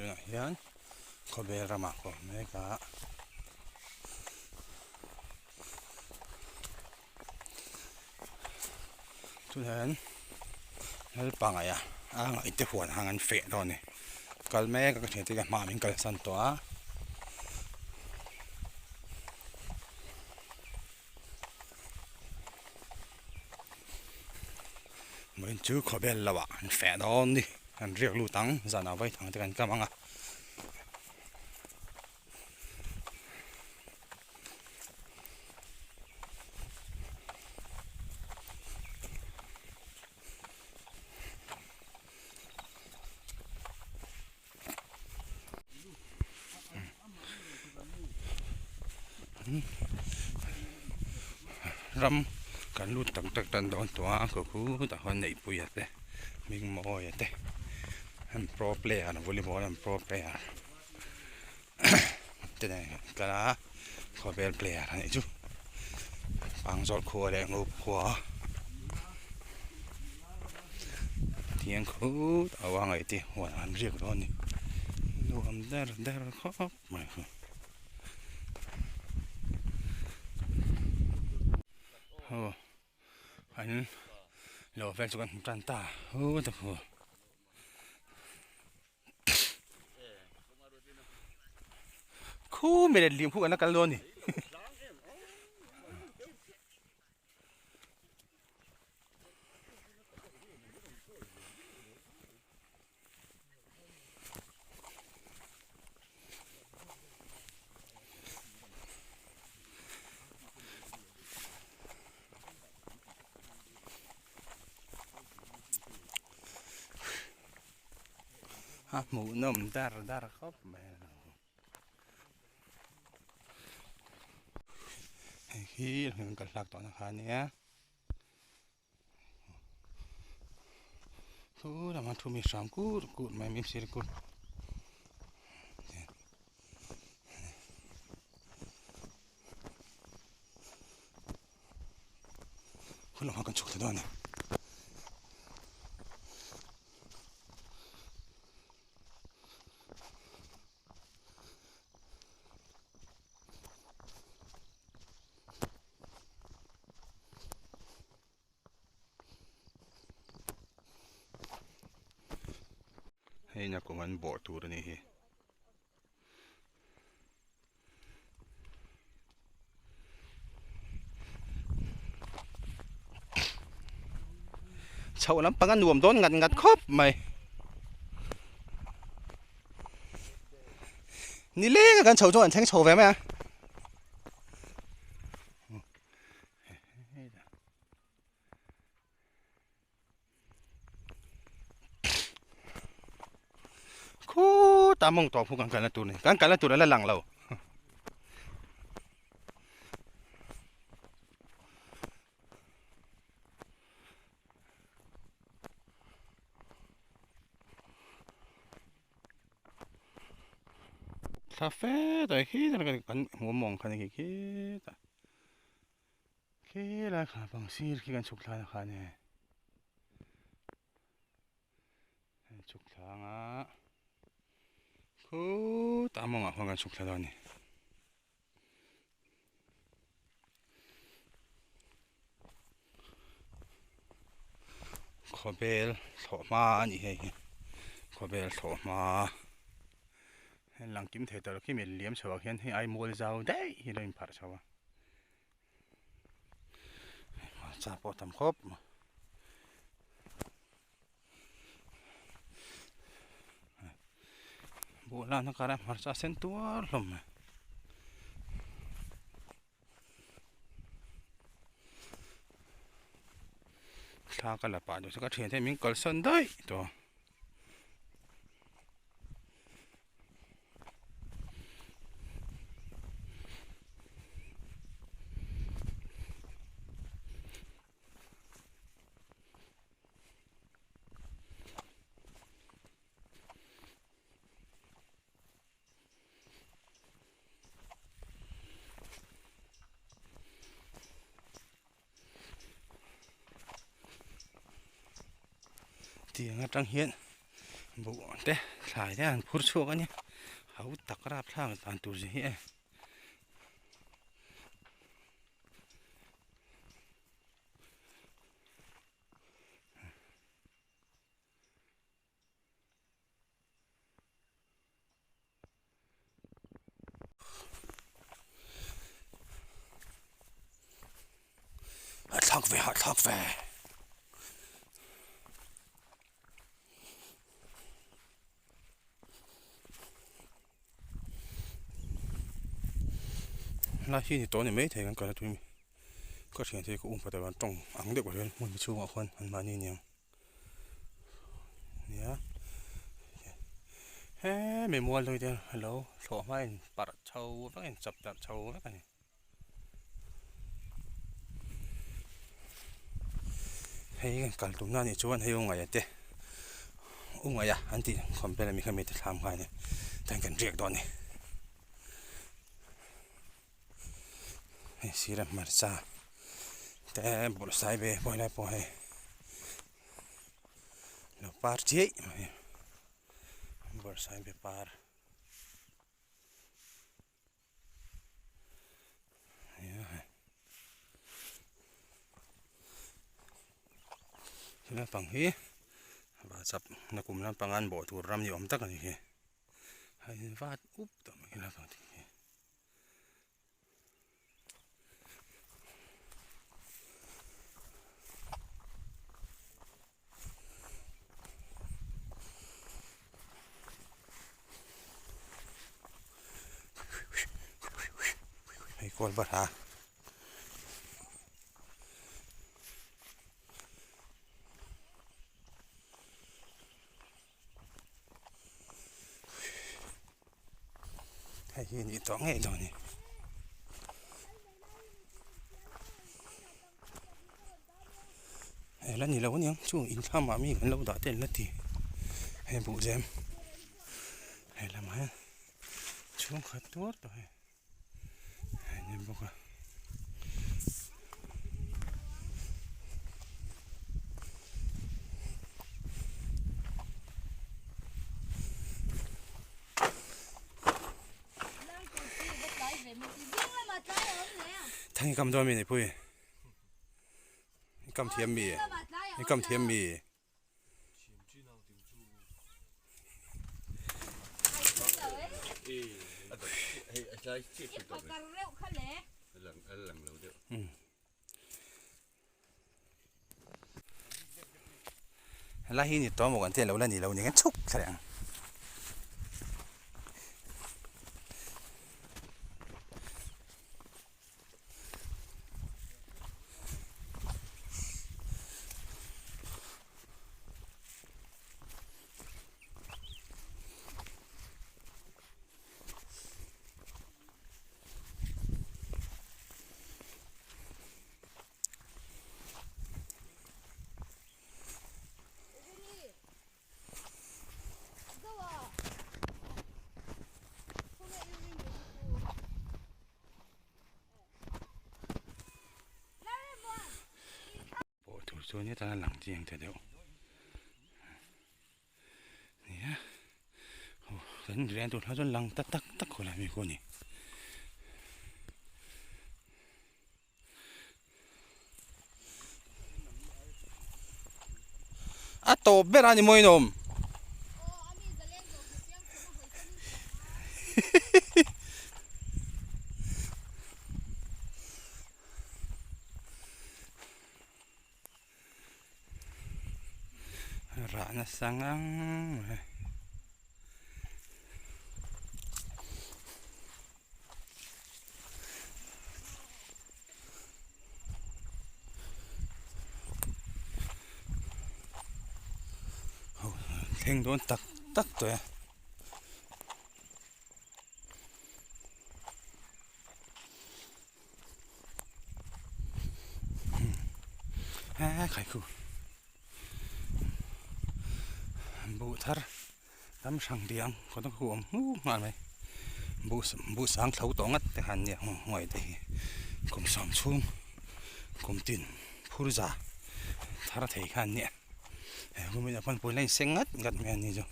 Tunah hian khawvel ramah ka awm mek a. Tunah hian Lalpangaia a ngaihte huan ang an feh dawn a ni. Kal mek a ka thiante ka hmaah min kalsan tawh a. Vawiin chu khawvel lo ah an feh dawn ni kan riak lut ang zanah vaithang te kan kam ang a. Ram kan lut tak tak tan dawn tawh a khaw khutah khuan Neihpuia te Hmingmawia te an pro player volleyball an pro player te nen an kal a khawvel player a nih chu Pangzawr khua leh Ngop khua thiang khut a uang ei te huan an riak dawn a ni nuam der der khawp mai chu aw an lo vel chu kan hmu tan ta hu ta hu. Khu mi let liam khu kan la kal dawn ni. A hmuhnawm dar dar khawp mai a hei hi hmun kal hlak tawhna kha ania chu lama thu mi hram kur kur mai mi sir kur Hun lamah kan chhuk thla dawn a ni. Hei nakum an bawh tur a nih hi. Chhoh lampang a nuam dawn ngat ngat khawp mai. Ni leng a kan chho chuan an thleng chho ve mai a. Khutah mawng tawp khu kan kalna tur a ni kan kalna tur a la lang lo. Thla fe tawh khi kan hmu mawng kha ni khi khitah. Khi lai kha bang sir khi kan chhuk thla na kha a ni kan chhuk thla anga khutah mawngah khuan kan chhuk thla dawn a ni. Khawbel thlawhhma a ni hei hi khawbel thlawhhma. Heng lang kim thei tawh lo khi mi liam chho ah khian hei ai mual zau daih hi a lo inpharh chho a. Hmarcha pawh a tam khawp mai. Buh lana karah hmarcha a sen tuar hlawm mai. Thla ka la pah duh chu ka thiante min kalsan daih tawh. Tiang atang hian. Buh te thlai te an phur chhuak a nia ho tak rapthlak dan tur chi hi e. Hahthlak ve hahthlak ve. Lai hi ni tawh a ni maithei kan kal a tui ka thiante hi ka um phat avang tawng ang deuh hian hmun chhungah khuan an mahni aniang. Nia hemi mual hlui te alo thlawh hma in parh chho vek a in chap darh chho vek a ni. Hei kan kal tumna anih chuan hei u ngaih te u ngaih a an tih khawm vel ami kha mi te thlam kha a ni tihian kan riak dawn a ni. Hei sira hmarcha te bawrhsai ve pawh helai pawh hei lo par chiai mai bawrhsai be par he lampang hi vahchap nakum lampang an bawh tur ram ni awm tak a ni hi a invat up tawh mai lampang te hi. Hei kawl barha. Hei hi nih tawh ngei dawn a ni. Hei la ni lo aniang chu in thlamah mi kan lo dah te an la ti hei buh zem hei lamah hian chhungkhat tuar tawh hei. A ni bawk a. Thang i kam dawn mi Neihpuii i kam thiam mi i kam thiam mi. Helai hi ni tawh maw kan tia lo la ni lo ni kan chhuk thla leh ang. Pawh tur chuan hetah hian lang chiang ta deuh nia aw kan rian tur kha chuan lang ta tak tak khawlai ami pawh a ni. A tawp ber a ni maw inawm? Rah nasa ngang mai. Thleng dawn tak tak tawh e. He khai khu buh thar ram hrang diang kawt a khu awm hmuh nghal mai buh buh sang thlo tawh ngat te khan nia hmuai te hi kum sawm chhung kum tin phur za thar thei kha an nia he kumin a hmanpui la in seng ngat ngat mai a ni chu.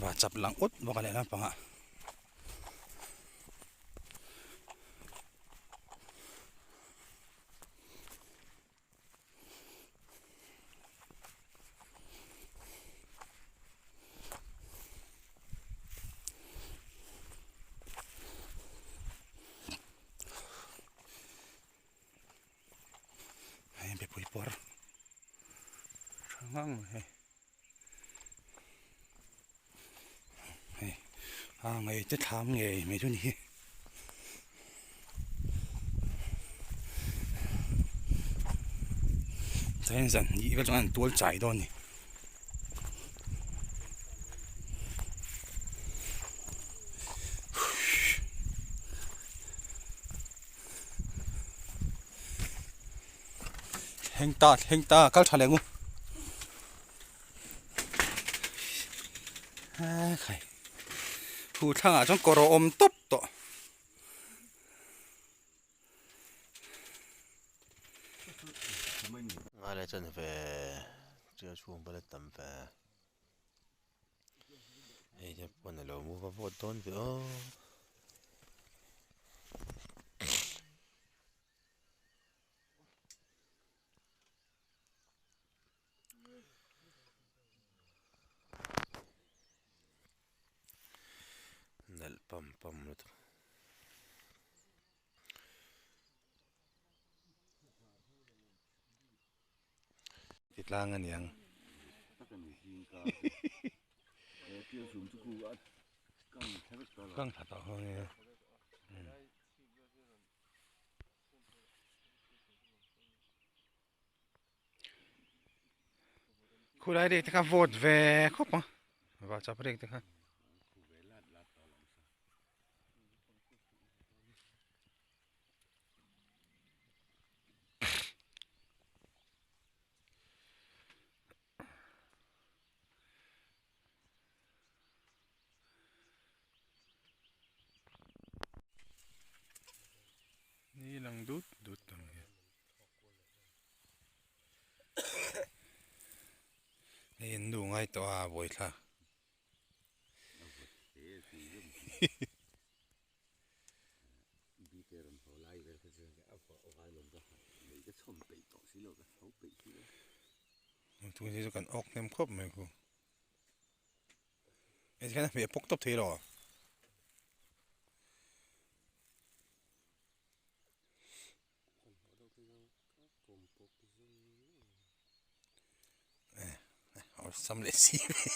Va chap lang ut bawk a lehlam pangah. Hei mipui pawr tha ngang mai hei hei a ngei te thlam ngei mai chu ni hi chuan zan hnih vel chuan an tual chai dawn a ni. Thleng ta thleng ta kal tha leh ngu a khai thu thlangah chuan kawr a awm tawp tawh. Ngai chuan ve tial chhung pawh la tam ve. Hei te pawn alo mu va vawt dawn ve aw. Nalh pam pam lutuk. Ti tlang a niang. Kang thla tawh ho nia. Khulai rek te kha vawt ve khawp a va chap rek te kha. Ni lang dut dut ang hi. Hei an nu ngai tawh a buaithlak. Tun hi chu kan awk hnem khawp mai khu. Hei hian a hmeh pawk tawp thei lo. Awlsam leh si ve.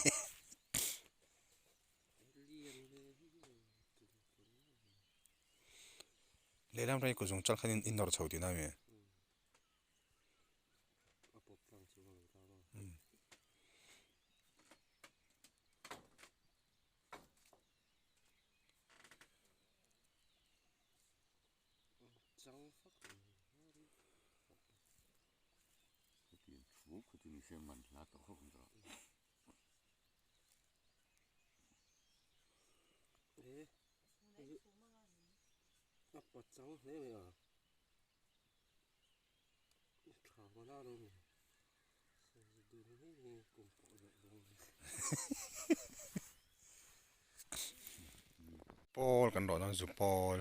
Lehlam atangin kut zung chal khan in nawr chho tihna a mi. Pawl kan rawh dawn zu pawl.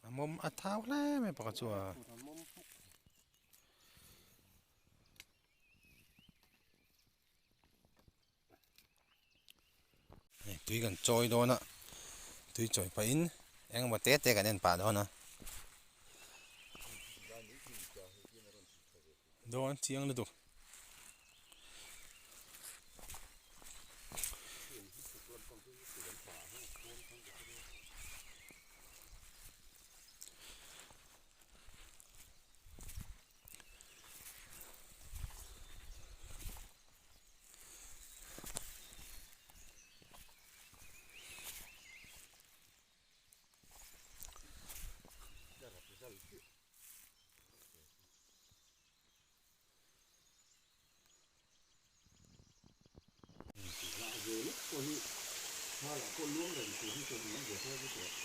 A mawm a thau hle mai pakhat chu a. Hei tui kan chawi dawn a tui chawi pahin engemaw te te kan en pah dawn a dawn chiang lutuk.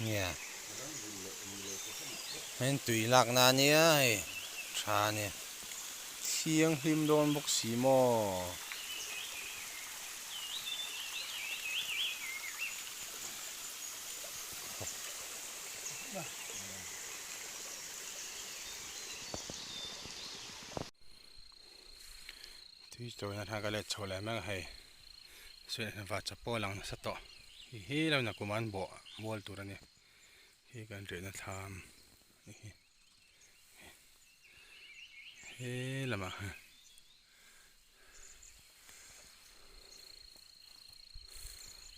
Nia heng tui lakna ania hei. tha a ni. Thianghlim dawn bawk si maw? Tui chawina thla ka let chho leh mek a hei suihna va chapo a lang nasa tawh hi hi lo nakum an bawh mual tur a ni hi kan riahna thlam a ni hi he lamah hian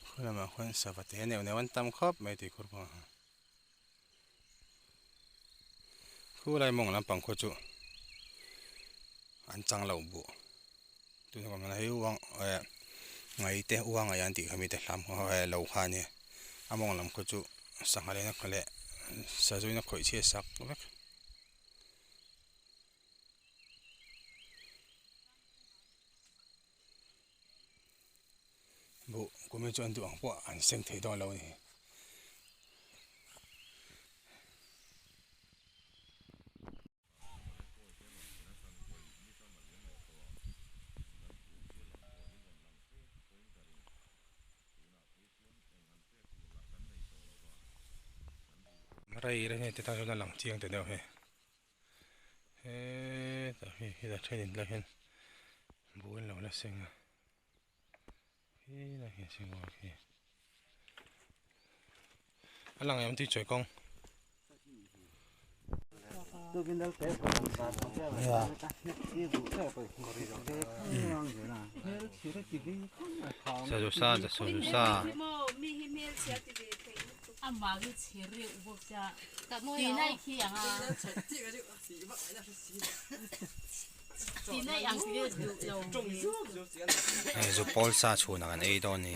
khaw lamah khuan sava te neuh neuh an tam khawp mai tih khur pawh. Khulai mawng lampang khaw chu an chang lo buh tuna kan hei uang eh ngai te uang ai an tih kha mite hlam eh lo kha a nia a mawng lam khaw chu sangha leh na khaw leh sazu in a khawih chhiat sak vek. Buh kumin chu an duh ang pawh an seng thei dawn lo a ni. Rei reng hei ti tan chuan a lang chiang ta deuh hei. Hetah hi hetah thenin lai hian buh an lo la seng a helai hi a seng bawk a a lang em tih chawi kawng. Sazu sa sazu sa. Hei zu pawl sa chhunah kan ei dawn a ni.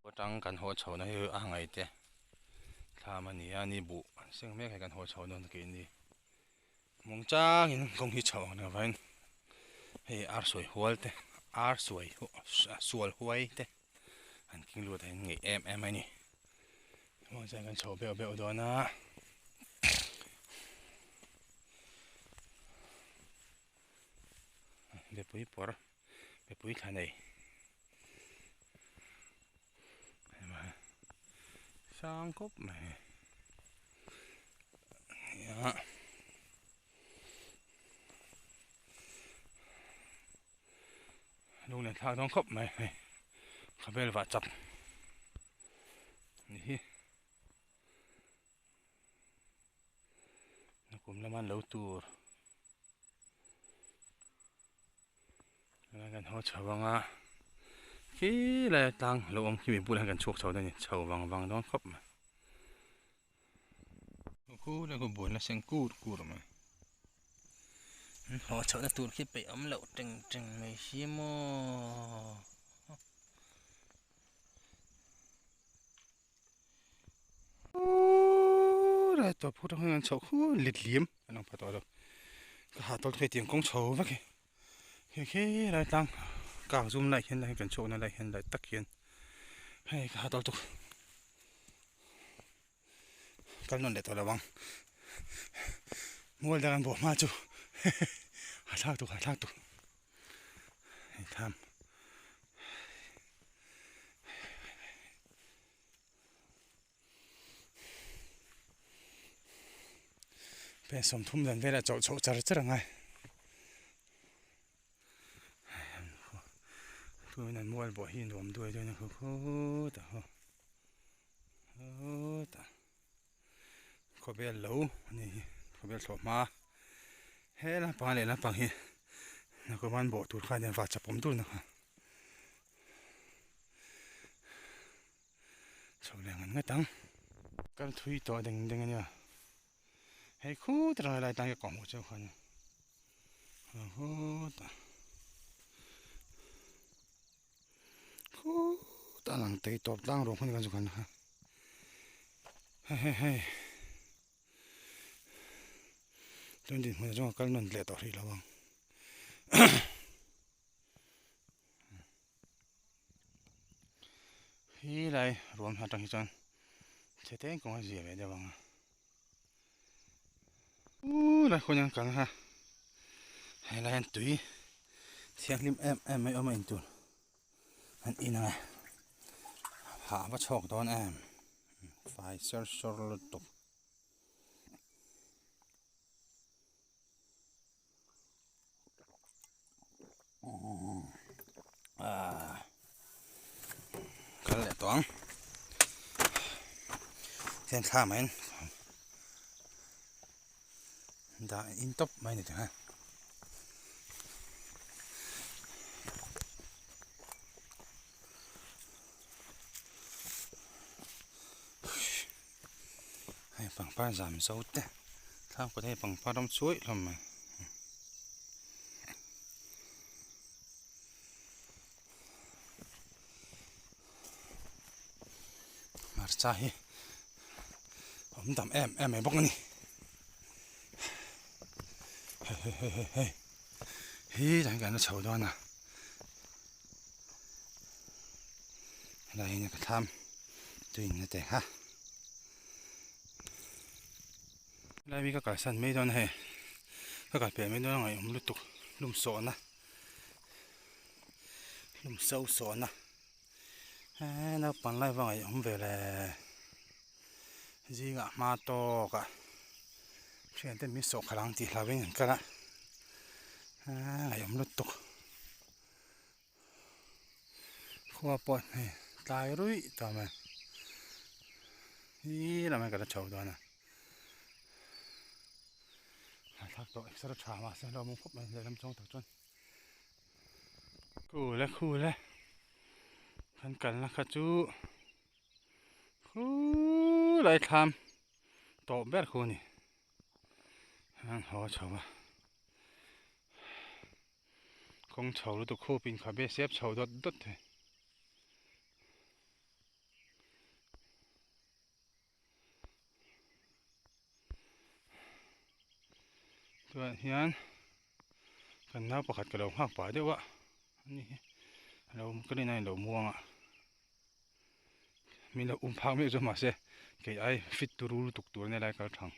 Atang kan haw chho na hi a ngaih te thlam a ni a ni buh an seng mek hei kan haw chho dawn keini mawng changin kawng hi chho ang avangin hei ar sawi hual te ar suai sual huai te an king lut a in ngeih em em a ni mawng changin kan chho beuh beuh dawn a. Bepui pawr mipui thla nei sang khawp mai nia lung nen thlak dawn khawp mai hei khawvel vah chak ni hi nakum lama lo tur. Kan haw chho vang a khi lai a tlang lo awm khi mi bulah hian kan chhuak chho dawn a ni chho vang vang dawn khawp mai khu lai khu buan la seng kur kur mai haw chhoh na tur khi peih awm loh teng teng mai hi maw. Lai tawp phut ang hian chhoh khu let liam an ang pha tawh lo ka hah tawlh thei tiang kawng chho vek hi hei khi lai tlang kak zum lai hian lai kan chhuak na lai hian lai tak hian hei ka hah tawlh tuk kal nawn leh tawh lo ang mual dang an bawh hma chu hahthlak tuk hahthlak tuk hei tham. Pen 30 dan velah chawlh chhoh char char angai tuin an mual bawh hi nuam duai duai na khu khut a haw khutah khawvel lo ani hi khawvel thlawh hma he lampang leh lampang hi nakuman bawh tur khan va chapawm tur na kha. Chho leh ngat ngat ang. Kal thui tawh deng deng a nia. Hei khut rang lai tang hi ka hmuh chauh kha a ni. Khut a khut a lang tei tawp tlang ruang hun kan chu kan ha. Hei hei hei tun dinhmun ah chuan ka kal nawn leh tawh hrih lo ang. Hi lai ruam atang hi chuan chhe teng kawng a zia ve deuh ang a u lai khawn hian kal ha helai hian tui thianghlim em em mai awm a intur an in ang e hah va chhawk dawn em fai sawr sawr lutuk. Kal leh tawh ang hian thla mai in dah in tawp mai ni tikhan hei pangpar zam zo te thlang kawt hei pangpar rawng chuai hlawm mai. Hmarcha hi awm tam em em mai bawk a ni hei hei hei hei hei hi tah hian kan la chho dawn a helai hian ka thlam tuin a teh a helai mi ka kalsan mai dawn a hei ka kal piah mai dawn a ngaihawm lutuk hlum sawhna hlum so sawhna eee naupang lai va ngaihawm ve le zingah hma tawk a thian te min sawh khalh ang tih hlau in an kal a eee ngaihawm lutuk khua pawh hei tlai ruih tawh mai hi lamah hian ka la chho dawn a thlak tawh exer a tha mahse a lo awm khawp mai lehlam chuang tak chuan. Khule khule kan kalna kha chu khulai thlam tawh ber khu a ni an haw chho a kawng chho lutuk khup in khabe sep chho dawt dawt thei. Tunah hian kan nau pakhat ka lo nghak pah deuh a ani hi alo ka rin aiin alo muang a min lo um phak mek chu mahse kei ai fit turu lutuk tur ania lai kal thang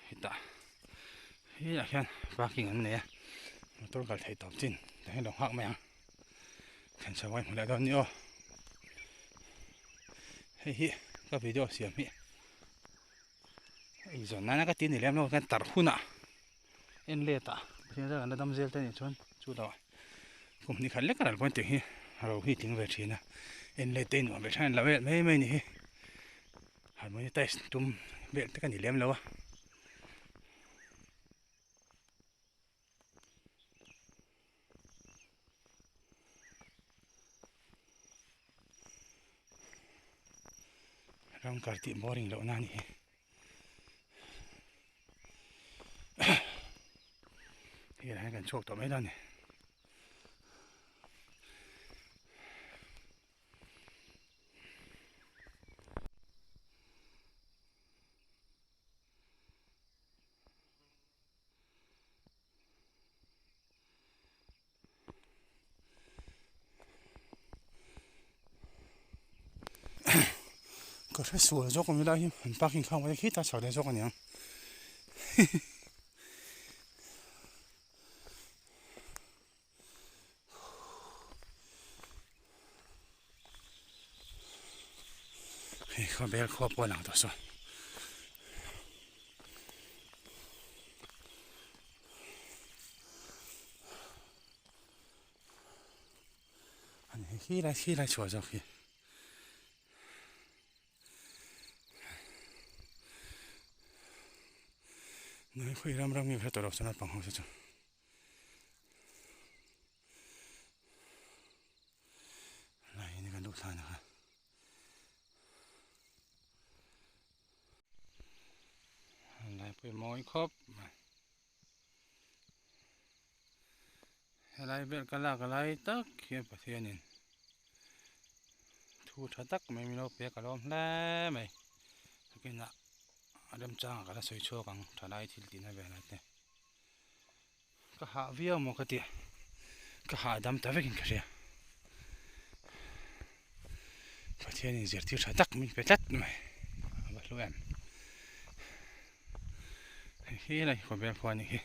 hetah helah hian parking an nei a motor kal theih tawp chin tah hian lo nghak mai ang thlenchho a inhmu leh dawn a ni aw hei hi ka video siam hi eizawn nana ka ti ni lem lo hian tar hunah en let ah pathian zar kan la dam zel te anih chuan chu lo kum hnih khat lek a ral pawn tih hi ro hi tling ve thin a en let te nuam ve than lo vel mai mai a ni hi. Harmonitize tum vel te ka ni lem lo a. Ram kar tih boring loh na a ni hi. Hei ah hian kan chhuak tawh mai dawn a ni. Ka hre sual zawk awm ila hi an parking khang mai khi ta chho leh zawk aniang Hei kha bel khua pawh a lang tawh saw. Ani hei khi lai khi lai chhuah zawk hi. Nui khawi ram ram nge ka hre tawh lo chuan naupang ho te chu. Lai hi kan duh. thlana kha. Lai pawh hi mawi khawp mai. Helai vel ka lak lai tak hian Pathianin thu tha tak mai min lo pek a lawm hle mai. Nakinah a remchangah ka la sawi chhuak ang thalai thil tihna velah te. Ka hah viau maw ka ti a, ka hahdam ta vekin ka hria. Pathianin zirtir tha tak min pe tlat mai, a va hlu em. Hei hi lai khawvel khua anih hi.